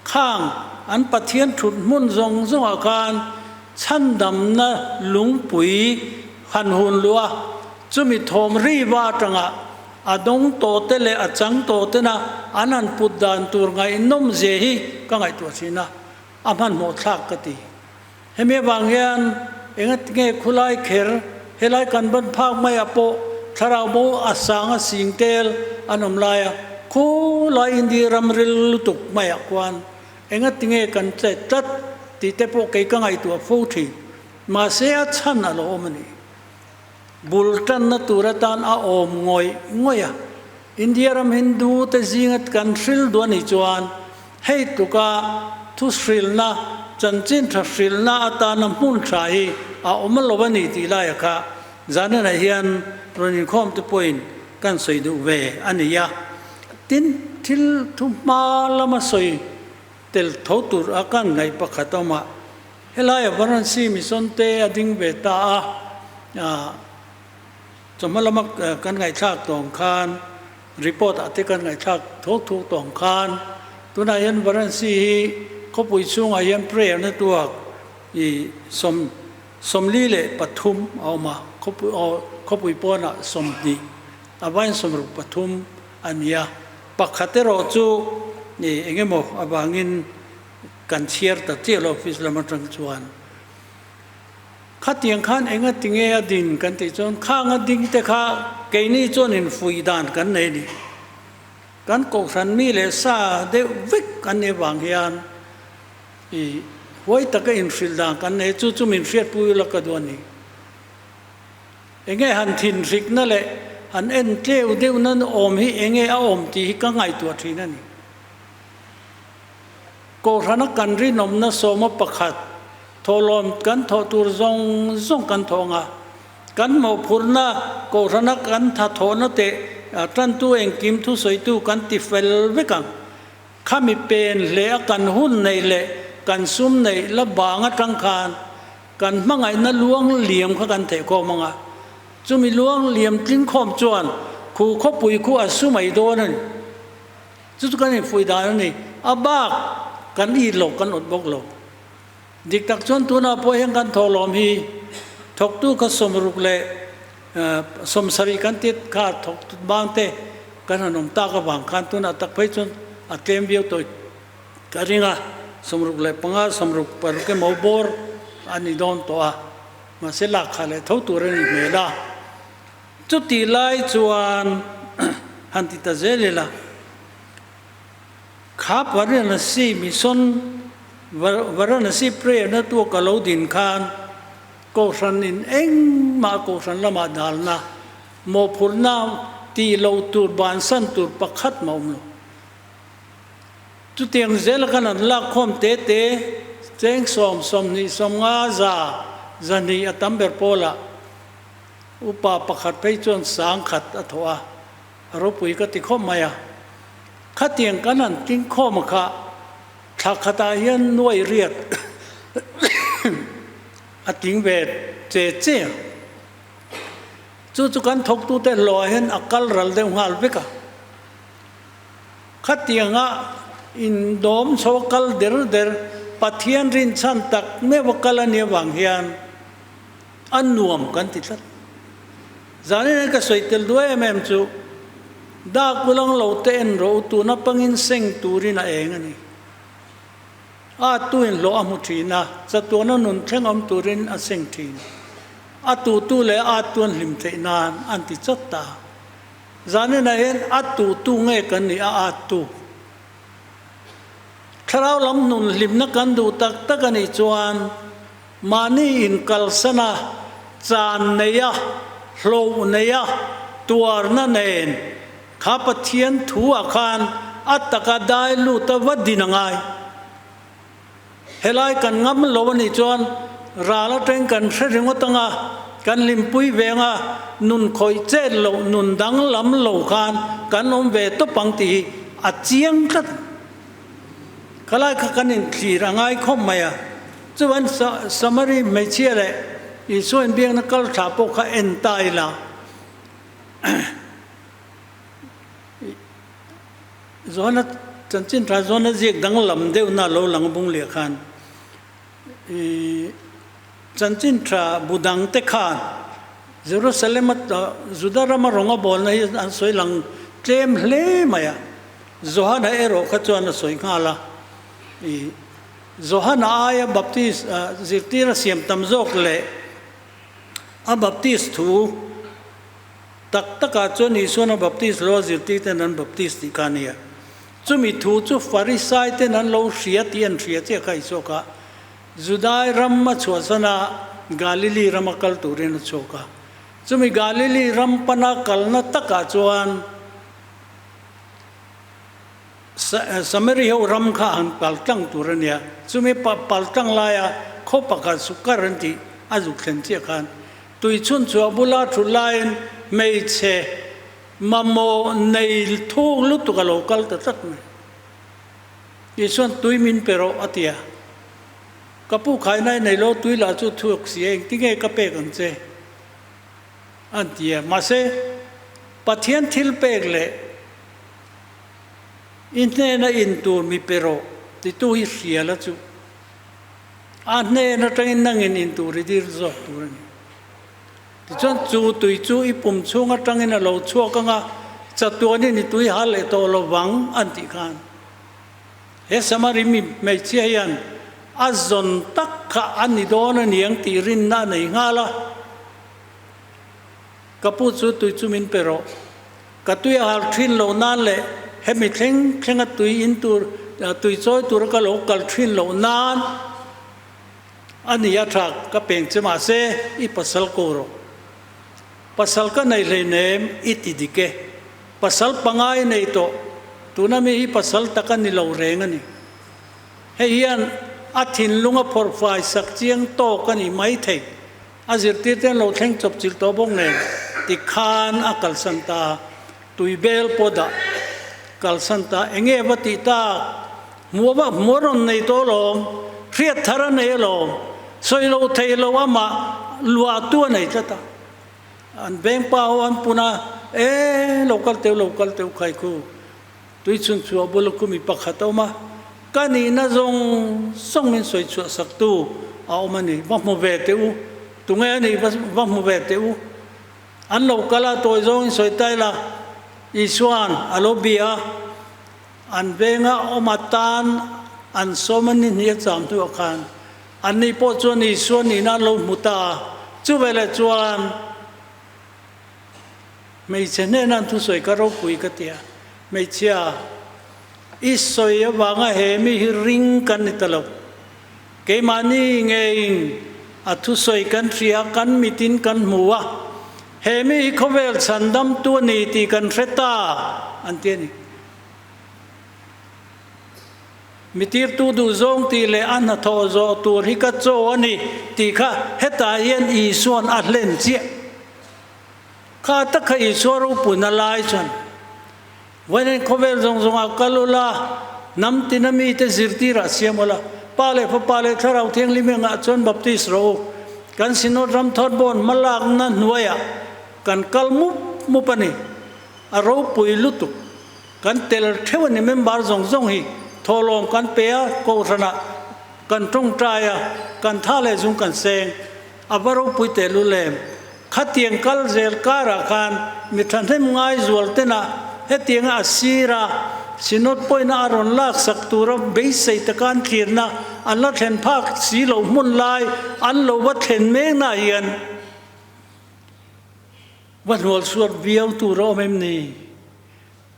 Speaker 5: khang an Pathian thut hmun zawng zawngah khan chhandamna lungpui han hun luh a, chumi thawm ri va atanga a dawng tawh te leh a chang tawh tena an han put dan tur ngaihnawm zia hi ka ngaihtuah thin a, a hmanhmawh thlak ka ti. Hemi avang hian engatinge khulai kher helai kan ban phak maiah pawh thlarau bo a sang a sing tel an awm lai a, khulai India ram ril lutuk maiah khuan engatinge kan chet tlat tih te pawh kei ka ngaihtuah fo thin. Mahse a chhan a lo awm a ni. Bul tanna tur atan a awm ngawih ngawih a. India ram Hindu te zinga kan hril duh a nih chuan hei tluka thu hrilna, chanchin tha hrilna atana hmun tha hi a awm lo a ni tih laia kha zanenah hian rawn inkhawm te pawhin kan sawi duh ve a ni a. Tin, thil thu hma lama sawi tel tho tur a kan ngaih pakhat a awm a. Helaia Varanasi Mission te a ding ve ta a, chawhma lama kan ngaihthlak tawng khan report ah te kan ngaihthlak thuk thuk tawng khan tunah hian Varanasi hi khawpui chhungah hian prayer na tuak i sawm 43 a awm a, khawpui aw khawpui pawnah 20 a vain 63 a ni a, pakhat erawh chu i eng emaw avangin Kan chhiar ta chiah lo office lam atang chuan khatiang khan enga tinge a din kan tih chuan khang a ding te kha keini chuan in fuih dan kan nei a ni. Kan kohhran mi leh sa deuh vek kan nih avang hian ih huai taka inhrilh dan kan nei chu chu min hriatpui ula ka duh a ni. Enge han thinhrikna leh han en tleu deuhna awm hi enge a awm tih hi ka ngaihtuah thin a ni. Kohhrana kan rinawmna sawma pakhat thawhlawm kan thawh tur zawng zawng kan thawh ang a, kan mawhphurhna kohhrana kan tha thawhna teh tantu engkim thusawitu kan ti fel vek ang. Khami pen hle a kan hun neih leh kan sum neih la bang atang khan kan hmangaihna luang liam kha kan theih khawm ang a, chumi luang liam tling khawm chuan khu khawpui khu a su mai dawn a ni. Chu chu kan infuih dan a ni. A bak kan it lo, kan awt bawk lo. Dik tak chuan tunah pawh hian kan thawhlawm hi thawktu kha 60 leh 70 kan tit kha thawk bang te kan han awm tak avang khan tunah tak phei chuan a tlem viau tawh ka ring a, 65, 66 emaw bawr. a ni dawn tawh a, mahse lak kha leh tho tur a ni hmel a. Chutih lai chuan han ti ta zel ila, kha Varanasi Mission, Varanasi Prayer na tuak a lo din khan Kohhran in engmah Kohhran lamah dalna, mawhphurhna tih loh tur bansan tur pakhat mah awm lo. Chutiang zela khan an lakkhawm te te, cheng sawm, 20, 50, 100, 200 a tam ber pawlah upa pakhat phei chuan 1000 a thawh a, a ropui ka ti khawp mai a. Khatiang kan han tlingkhawm a kha thla khatah hian nuai riat a tling ve che che a. Chu chu kan thawktute hlawhah hian a kal ral deuh nghal vek a. Khatianga indawm chho kal der der Pathian rinchhan tak meuh a kal a nih avang hian a nuam kan ti tlat. Zanin ka sawi tel duai em em chu dak ulang lo te en rawh u tuna pangin seng turin a eng a ni. A tuin hlawh a hmu thin a, chatuana nun thleng awm turin a seng thin. A tutu leh a tuan hlim theih nan an ti chawt ta. Zaninah hian a tutu nge kan nih a at tu? Thlarau lam nun hlimna kan duh tak tak a nih chuan mahni inkalsan a, chan nei a, hloh nei a, tuarna nen kha Pathian thu ah khan a taka dai lut a va din a ngai. Helai kan ngam lo a nih chuan ral atang kan hre ringawt anga kan hlimpui ve anga nun khawih chet loh nun danglam lo khan kan awm ve tawp ang tih hi a chiang tlat. Khalai kha kan inthlir a ngai khawp mai a, chuan Samari hmeichhia leh Isua inbiakna kal thla pawh kha en ta ila. Zawhna chanchin tha zawhna ziak danglam deuhna lo lang bung leh khan ih chanchin tha bu dang te khan Jerusalem a Juda rama rawng a bawlna hi an sawi lang tlem hle mai a, Johana erawh kha chuan a sawi nghal a, ih Johana aia Baptist zirtir a siam tam zawk leh a Baptist thu Tak takah chuan Isuan a baptist lo a zirtirten an baptist tih kha a nia. Chumi thu chu Farisai ten an lo hria tih an hria chiah kha Isua kha Judai ram a chhuahsan a, Galili rama kal turin a chhuak a. Chumi Galili ram pana kalna takah chuan Samari ho ram kha han pal tlang tur a nia. Chumi pal tlang laia khaw pakhat Sukar an tih a zuk thlen chiah khan Tui chhun chu a bula thu laiin hmeichhe mamawh nei thuk lutuk a lo kal ta tlat mai. Isuan tui min pe rawh a ti a, Ka pu khainai nei lo tui lah chu thuak si a, engtinge ka pek ang che? an ti a. Mahse, Pathian thil pek leh i hnena in tur mi pe rawh titu hi hria la chu. A hnen atangin nangin in tur i dir zawk tur a ni. Tichuan chu tui chu i pum chhung atangin a lo chhuak ang a, chatuanin i tui hal leh tawh lo vang an tih khan. He Samari mi hmeichhia hian a zawn tak kha a ni dawn a niang tih rinna a nei nghal a. Ka pu chu tui chu min pe rawh. Ka tui a hal thin loh nan leh hemi thleng thlenga tui in tur, tui chawi tura ka lo kal thin loh nan a ni a tha ka peng che mahse i pasal ko rawh. Pasal ka nei hleinem i ti dik e. Pasal pangai nei tawh, tuna mi hi pasal tak a ni lo reng a ni. Hei hian a thinlung a phawrh fai sak chiang tawk a ni maithei. A zirtirte an lo thleng chawp chilh tawh bawk nen tikhan a kalsan ta, tui bel pawh dah kalsan ta, enge va tih tak, hmuh va hmuh a rawn nei tawh alawm, hriat thar a nei alawm, sawi lo thei lo amah luahtu a nei tlat a, an veng pa ho an pun a, e lo kal teuh lo kal teuh khai khu, tui chhun chhuah bula khumi pakhat a awm a, ka nihna zawng zawng min sawi chhuah sak tu a awm a ni, va hmu ve teh u, tunge a nih va hmu ve teh u, an lo kal a tawi zawngin sawi ta ila, Isua'n a lo bia a, an venga awm atan an sawm a ni hnih a cham hnuah khan. Anni pawh chuan Isua nihna an lo hmu ta a, chuveleh chuan hmeichhe hnena an thusawi kha ropui ka ti a, Hmeichhia, i sawi avanga he mi hi ring kan ni ta lo. Keimahni ngeiin a thusawi kan hria, kan mitin kan hmu a, he mi hi khawvel chhandamtu a ni tih kan hre ta, an ti a ni. Mi tirtu duhzawng tih leh a hnathawh zawh tur hi ka chaw a ni tih kha hetah hian Isua'n a hlen chiah. Kha tak kha Isua ropuina lai chuan Vawiin khawvel zawng zawngah kal ula, hnam tina mite zirtirah siam ula, Pa leh Fapa leh Thlarau Thianghlim engah chuan baptist rawh u. Kan Synod ram thawtbawn hmalakna hnuaiah kan kal mup mup a ni. A ropui lutuk. Kan tel theuh a ni member zawng zawng hi thawhlawm kan pe a, kohhranah kan tawngtai a, kan tha leh zung kan seng. A va ropui teh lul em? Khatiang kal zel karah khan mi thahnem ngai zual tenah hetianga a sir a, Synod pawhina a rawn laksak tura beisei taka an thlirna an la thlen phak si loh hmun lai an lo va thlen meknaah hian va hnual suat viau tur a awm em ni?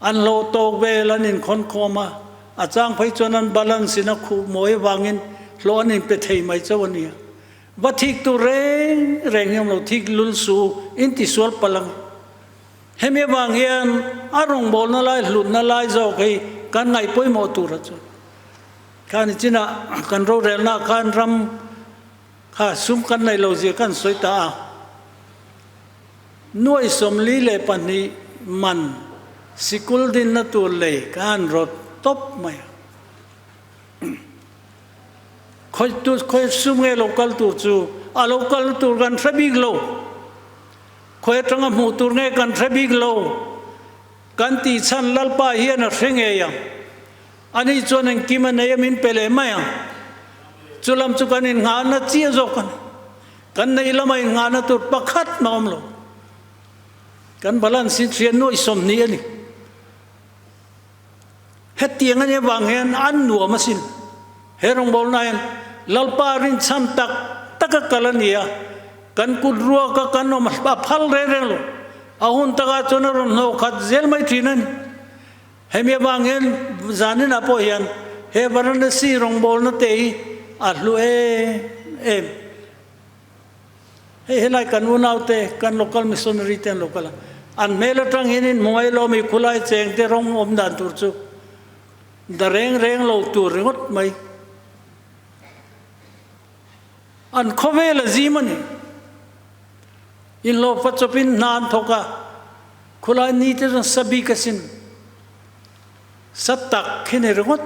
Speaker 5: An hlawh tawk vel an inkhawn khawm a, a chang phei chuan an balance in a khuh mawi avangin hlawh an inpe thei mai chauh a nia. Va thik tur reng reng hi awm lo, thik lul su in ti sual palh ang. Hemi avang hian a rawngbawlna lai hlutna lai zawk hi kan ngaih pawimawh tur a chu. Khani chinah kan rorelna khan ram kha sum kan neih lo zia kan sawi ta a. Nuai 42 man sikul dinna tur lei ka han rawt tawp mai a. Khawi tu khawi sum nge lo kal tur chu a lo kal tur kan hre bik lo. Khawi atanga hmuh tur nge kan hre bik lo. Kan tih chhan Lalpa hian a hre ngei ang. Ani chuan engkim a nei a min pe leh mai ang. Chu lam chu kan innghahna chiah zawk a ni. Kan neih lama innghahna tur pakhat mah awm lo. Kan balance hi hriat nuaih 20 a ni. Hetiang a nih avang hian an nuam asin. He rawngbawlna hian Lalpa rinchhan tak taka kal a ni a, kan kut ruaka kan awm a phal reng reng lo. A hun takah chuan a rawn hnawh khat zel mai thin a ni. Hemi avang hian zaninah pawh hian he Varanasi rawngbawlna te hi a hlu em em. Hei helai kan unaute, kan local missionary te an lo kal a, an hmel atang hian in hmu ngailo mi khulai cheng te rawng awm dan tur chu da reng reng lo tur ringawt mai. An khawvel a zim a ni. Inhlawhfa chawpin hna an thawk a, khulai ni te chuan sa bik asin. Sa tak khi ni ringawt.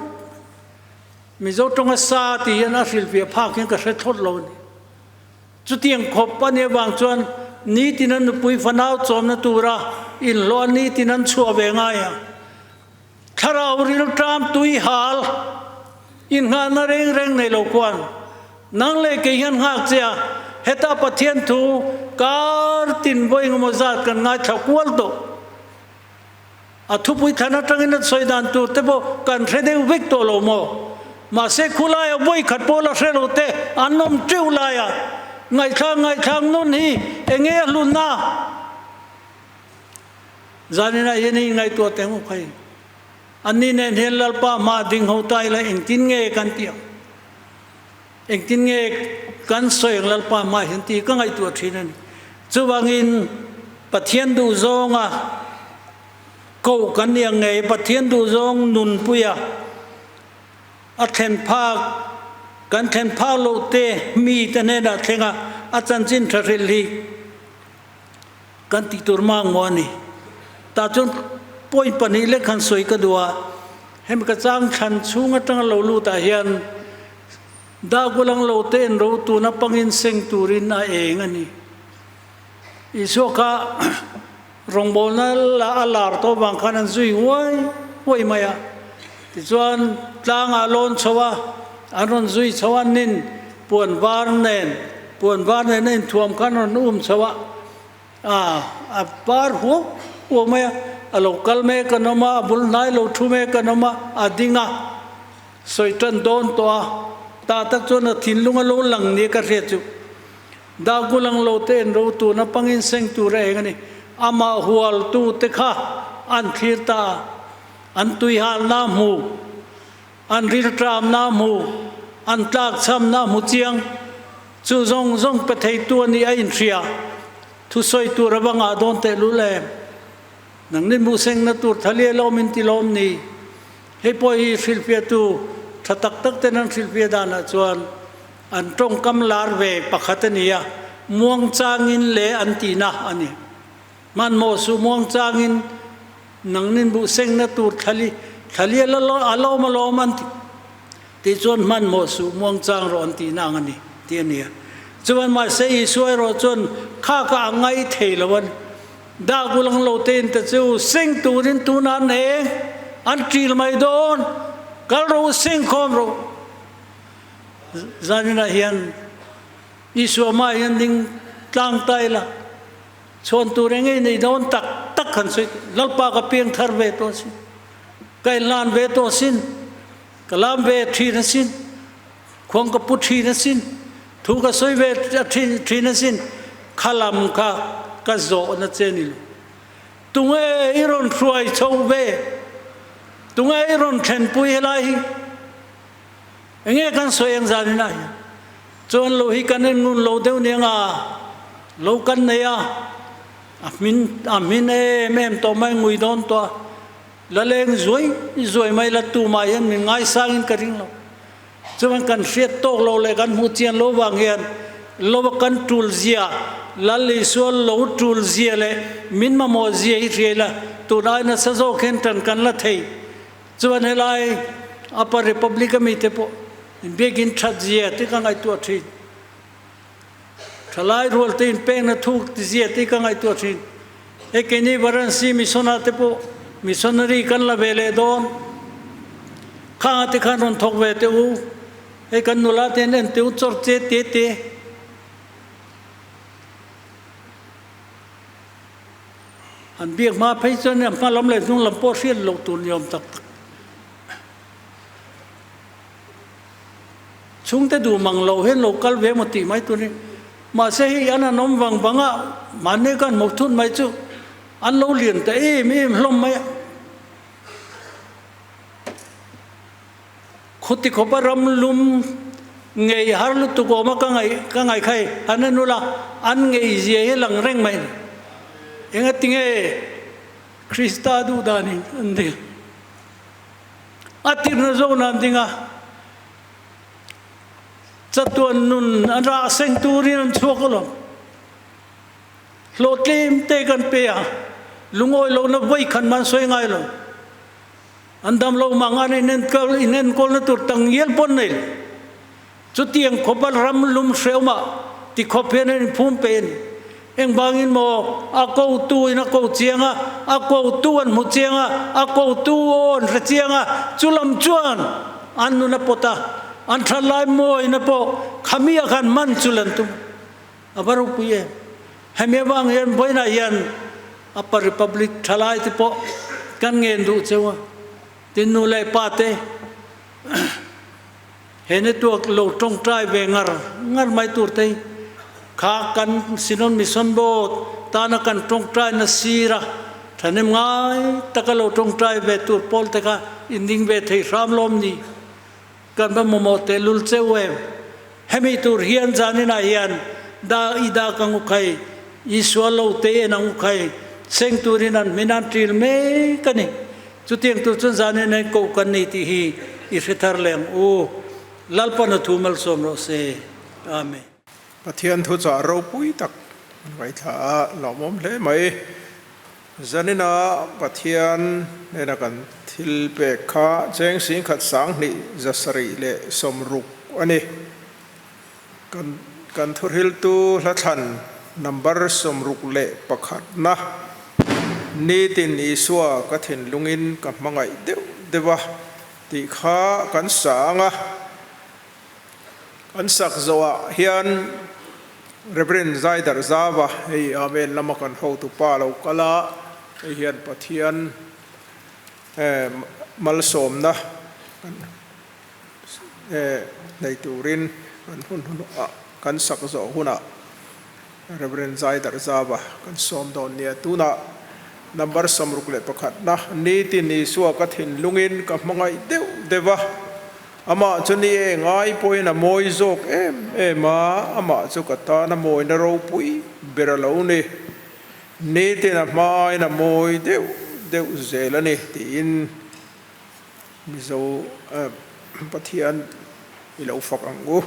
Speaker 5: Mizo tawnga sa tih hian a hrilhfiah phak hian ka hre thlawt lo a ni. Chutiang khawp a nih avang chuan nitin an nupui fanau chawmna tura inhlawh a nitin an chhuah ve ngai a. Thlarau rilṭam tui hal innghahna reng reng nei lo khuan nang leh kei hian nghak che a, heta Pathian thu kar tin vawi engemaw zat kan ngaithla kual tawh. A thupui thlan atangin a sawi dan tur te pawh kan hre deuh vek tawh lo maw? Mahse khulaia vawi khat pawh la hre lo te an awm teuh laia ngaihthlak ngaihthlak nun hi enge a hlutna? Zaninah hian i inngaihtuah teh ngawk hei. Anni nen hian Lalpa hma ding ho ta ila engtin nge kan tih ang? Engtin nge kan sawi ang Lalpa hma hian tih ka ngaihtuah thin a ni. Chuvangin Pathian duhzawnga koh kan ni ang ngei, Pathian duhzawng nunpuia a thlen phak, kan thlen phak loh te mite hnenah thlenga a chanchin tha hrilh hi kan tih tur mang maw a ni. Tah chuan point pahnih lek han sawi ka duh a, hemi ka chang thlan chhung atanga lo lutah hian Dagulang lo te en ro tuna pangin seng turin a eng a ni. Isua kha rawngbawlna la a lar tawh vang khan an zui huai huai mai a. Tichuan tlangah lawn chho a, an rawn zui chho a, nin puan var nen, puan var nen a inthuam khan rawn um chho a, a par huau huau mai a, a lo kal mek an awm a, a bul hnai lo thu mek an awm a, a ding a. Sawi tan dawn tawh a. Tah tak chuan a thinlung a lo lang nia ka hriat chu. Dah gulang lo te en ro tuna pangin seng tur a eng a ni. Amah hualtu te kha an thlir ta a, an tuihalna hmu, an rilṭamna hmu, an tlakchhamna hmu chiang. Chu zawng zawng pe theitu a nih a inhria. Thusawi tur a va ngah dawn tehlul em? Nangni hmuhsengna tur thalia lawm in ti lawm ni? Hei pawh hi hrilhfiahtu tha tak tak ten an hrilhfiah danah chuan an tawngkam lar ve pakhat a ni a, muangchangin le an tihna a ni. Hmanhmawh suh muangchangin nangni hmuhsengna tur thlali thalia la a lawm a lawm an ti tih chuan hmanhmawh suh muangchang rawh an tihna ang a ni tih a ni a. Chuan mahse Isua erawh chuan kha kha a ngai thei lo a ni. Dak ulang lo tein te chu seng turin tunah an eng an ṭil mai dawn, kal rawh u seng khawm rawh u. Zaninah hian Isua hmaah hian ding tlang ta ila, chhuan tur eng nge nei dawn tak tak han sawi teh. Lalpa ka piang thar ve tawh asin, ka inlan ve tawh asin, ka lam ve thin asin, khuang ka pu thin asin, thu ka sawi ve thin asin, kha lam kha ka zawhna che ni lo. Tunge i rawn hruai chho ve? Tunge i rawn thlenpui helai hi? Enge kan sawi ang zan inah hian chuan lo hi kan en ngun lo deuh nia nga lo kan nei a, a hmin a hmin em em tawh mai ngui dawn tawh a, la leng zuai zuai mai la tumah hian min ngaisangin ka ring lo. Chuan kan hriat tawk lo leh kan hmuh chian lo vang hian lo kan tul zia, Lal Isua lo tul zia leh min mamawh zia hi hria ila tun ai nasa zawk hian tan kan la thei. Chuan helai Upper Republic a mite pawh inbiakin that zia te ka ngaihtuah thin. Thalai rual te inpekna thuk ti zia te ka ngaihtuah thin. Hei keini Varanasi mission ah te pawh missionary kan la ve leh dawn. Khangah te khan rawn thawk ve teh u. Hei kan nula te an en teh u chawr che te te. An biak hma phei chuan a hma lam leh hnung lam pawh hriat loh tur ni awm tak tak. Chhungte duh mang loh hian lo kal ve emaw tih mai tur ni. Mahse hei an han awm vang vang a, mahni kan hmuh thut mai chu an lo lian ta em em hlawm mai a. Khuti khawpa ram lum ngei har lutuk awm a ka ngaih ka ngaih khai an en ula an ngei zia hi lang reng mai ni. Engatinge Krista duh danin an ding a tirna zawna an ding a, chatuan nun an rah seng turin an chhuak alawm. Hlawhtling te kan pe a, lungawi lohna vawi khat man sawi ngai lo. An dam lo mang an inenkawl inenkawlna tur tang ngial pawn nei lo. Chutiang khawpa ram lum hrehawmah ti khawp hian an inphum pe a ni. Engvangin maw a kotu in a ko chiang a, a kotu an hmu chiang a, a kotu aw an hre chiang a, chu lam chuan an nun a pawt a, an that lai mawina pawh khami a khan hman chu lan tum a va ropui em. Hemi avang hian vawiinah hian Upper Republic thalai te pawh kan ngen duh cheu a, tin nu leh pa te he network lo tawngtai ve ngar ngar mai tur te hi kha kan Synod Mission Board tana kan tawngtai na sir a, thahnem ngai taka lo tawngtai ve tur pawl te kha in ding ve thei hram lawm ni. Kan va mamawh tehlul cheu em? Hemi tur hian zaninah hian da i dak ang u khai, Isua lo te en ang u khai, seng turin an hmin an ṭil mek a ni. Chutiang tur chuan zanin hian koh kan ni tih hi i hre thar leh ang u. Lalpan a thu malsawm rawh se. Amen.
Speaker 1: Pathian thuchah ropui tak an ngaithla a, lawmawm hle mai. Zanina Pathian hnena kan thil pek kha cheng singkhat sanghnih zasarih leh sawmruk a ni. Kan kan thuhriltu hlathlan number 61na Nitin Isua ka thinlungin ka hmangaih deuh deuh a tih kha kan sa ang a. Kan sak zawhah hian Rev. Zaidar Zava, hei Amen lama kan hotu pa lo kal a, hei hian Pathian malsawmna kan Nei turin kan hun hunah kan sak zawh hunah Rev. Zaidarhzava kan sawm dawn nia. Tunah number 61 na nitin Isua ka thinlungin ka hmangaih deuh deuh a, amah chu ni e ngai pawhin a mawi zawk em em a, amah chu ka tan a mawina ropui ber a lo ni. Nitin a hmain a mawi deuh deuh zel a ni tiin Mizo Pathian i lo fak ang u.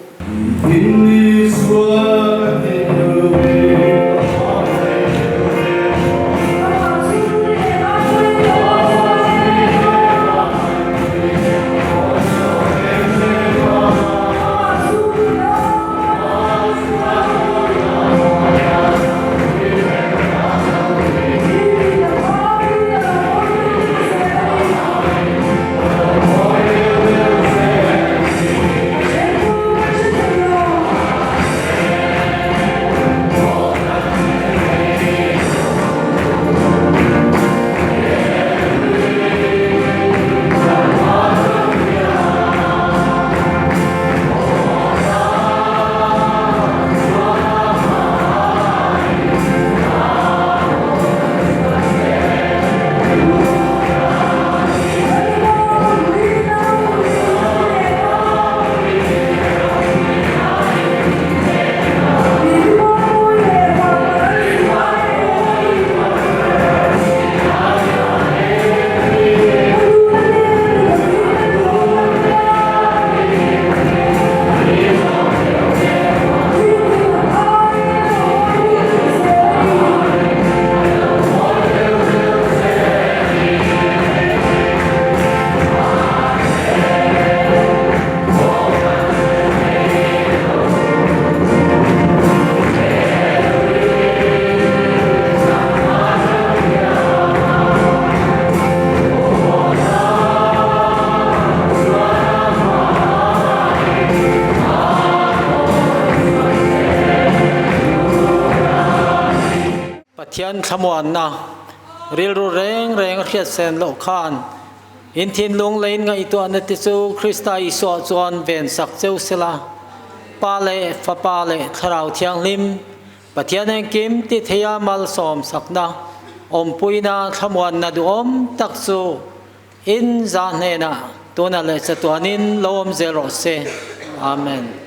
Speaker 6: Pathian thlamuanna rilru reng reng a hriat sen loh khan in thinlung leiin ngaihtuahna te chu Krista Isua chuan ven sak cheu sela, Pa leh Fapa leh Thlarau Thianghlim Pathian engkim ti theia malsawm sakna, awmpuina thlamuanna duhawm tak chu in zah hnenah tunah leh chatuanin lo awm zel rawh se. Amen.